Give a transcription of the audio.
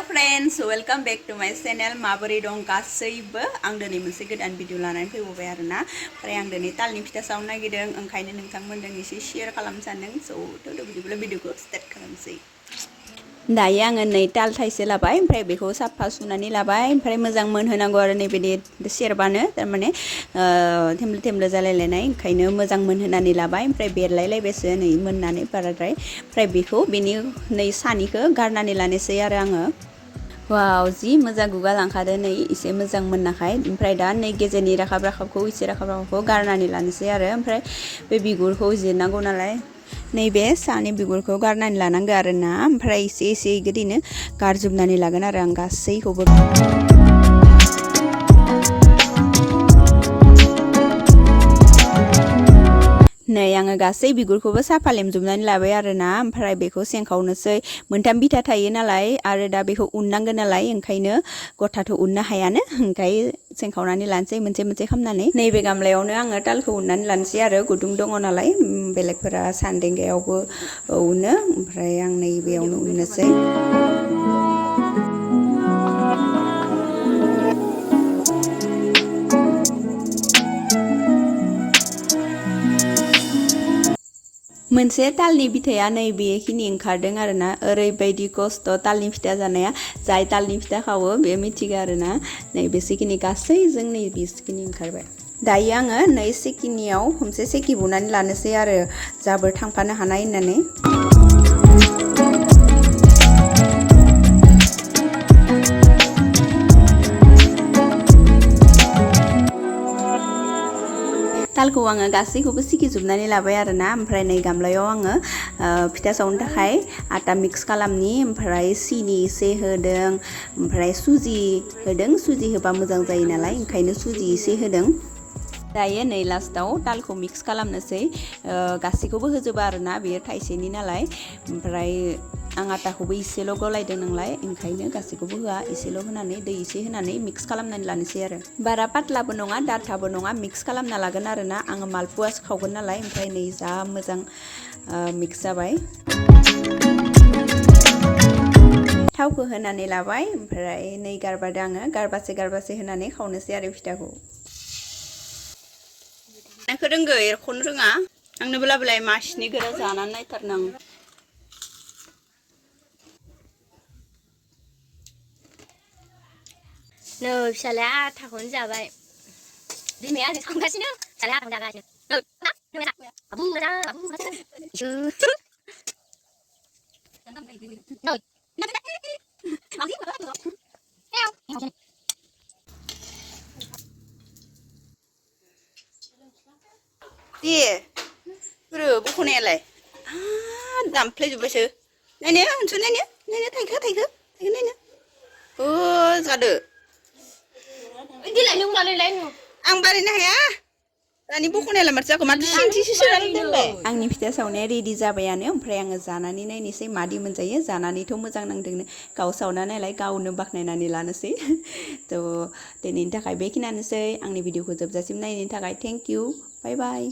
Hello friends, welcome back to my channel. माबोरै दं गासैबो आं दिनै मोनसे गोदान भिडिअ लानानै फैबाय आरोना ओमफ्राय आं दिनै तालनि फिथा सावनो नागिरदों ओंखायनो नोंथांमोनजों एसे शेयार खालामनो सानदों स' थ' बिदिब्ला भिडिअखौ स्टार्ट खालामसै दायो आङो नै ताल थाइसे लाबाय ओमफ्राय बेखौ साफा सुनानै लाबाय ओमफ्राय मोजां मोनहोनांगौ आरो नैबेदि सेरबानो थारमाने थेमले थेमले जालायलायनाय ओंखायनो मोजां मोनहोनानै लाबाय ओमफ्राय बेरलायलायबायसो नै मोननानै बाराद्राय ओमफ्राय बेखौ बेनि नै सानिखौ गारनानै लानोसै आरो आङो वाव जि मोजां गुगा लांखादो नै एसे मोजां मोननाखाय ओमफ्राय दा नै गेजेरनि राखाब राखाबखौ एसे राखाब राखाबखौ गारनानै लानोसै आरो ओमफ्राय बे बिगुरखौ जिरनांगौ नालाय नैबे सानि बिगुरखौ गारनानै लानांगौ आरोना ओमफ्राय एसे एसे गोदैनो गारजोबनानै लागोन आरो आं गासैखौबो नै आङो गासै बिगुरखौबो साफा लेमजोबनानै लाबाय आरोना ओमफ्राय बेखौ सेंखावनोसै मोनथाम बिथा थायो नालाय आरो दा बेखौ उननांगोन नालाय ओंखायनो गथाथ' उननो हायानो ओंखाय सेंखावनानै लानोसै मोनसे मोनसे खालामनानै नैबे गामलायावनो आङो तालखौ उननानै लानोसै आरो गुदुं दङ नालाय बेलेगफोरा सान्देंगायावबो उनो ओमफ्राय आं नैबेयावनो उननोसै मोनसे तालनि बिथाया नै बेखिनि ओंखारदों आरोना ओरैबायदि खस्थ' तालनि फिथा जानाया जाय तालनि फिथा खावो बे मिथिगौ आरोना नै बेसेखिनि गासैजों नै बेसेखिनि ओंखारबाय दायो आङो नै सेखिनियाव हमसे सेखि बुनानै लानोसै आरो जाबोर थांफानो हानाय होननानै तालखौ आङो गासैखौबो सिखिजोबनानै लाबाय आरोना ओमफ्राय नै गामलायाव आङो फिथा सावनो थाखाय आटा मिक्स खालामनि ओमफ्राय सिनि एसे होदों ओमफ्राय सुजि होदों सुजि होबा मोजां जायो नालाय ओंखायनो सुजि एसे होदों दायो नै लास्टाव तालखौ मिक्स खालामनोसै गासैखौबो होजोबा आरोना बेयो थाइसेनि नालाय ओमफ्राय आं आटाखौबो एसेल' गलायदों नालाय ओंखायनो गासैखौबो होआ एसेल' होनानै दै एसे होनानै मिक्स खालामनानै लानोसै आरो बारा पातलाबो नङा दाथाबो नङा मिक्स खालामना लागोन आरोना आङो मालपुवासो खावगोन नालाय ओमफ्राय नै जा मोजां मिक्स जाबाय थावखौ होनानै लाबाय ओमफ्राय नै गारबादों आङो गारबासे होनानै खावनोसै आरो फिथाखौ नायखौ रोंगो एरख'नो रोङा आंनोबोलाय मासिनि गोरा जानानै नायथारनां नै फिसालाया आथाखौनो जाबाय बिमाया ओरै संगासिनो फिसालाया आथाखौनो जागासिनो दे बोरो बख'नायालाय दामफ्लायजोब्बायसो नायनो होनसु नायनो थाइखो नायनो जादो आं बारायनो हाया दानि बख'नायालाय माथो जाखो माथो सिंथिसो सोनानै दोनबाय आंनि फिथा सावनाया रेडि जाबायानो ओमफ्राय आङो जानानै नायनोसै मादि मोनजायो जानानैथ' मोजां नांदोंनो गाव सावना नायलाय गावनो बाख्नायनानै लानोसै थ' दिनैनि थाखाय बेखिनियानोसै आंनि भिडिअखौ जोबजासिम नायनायनि थाखाय थेंक इउ बाय बाय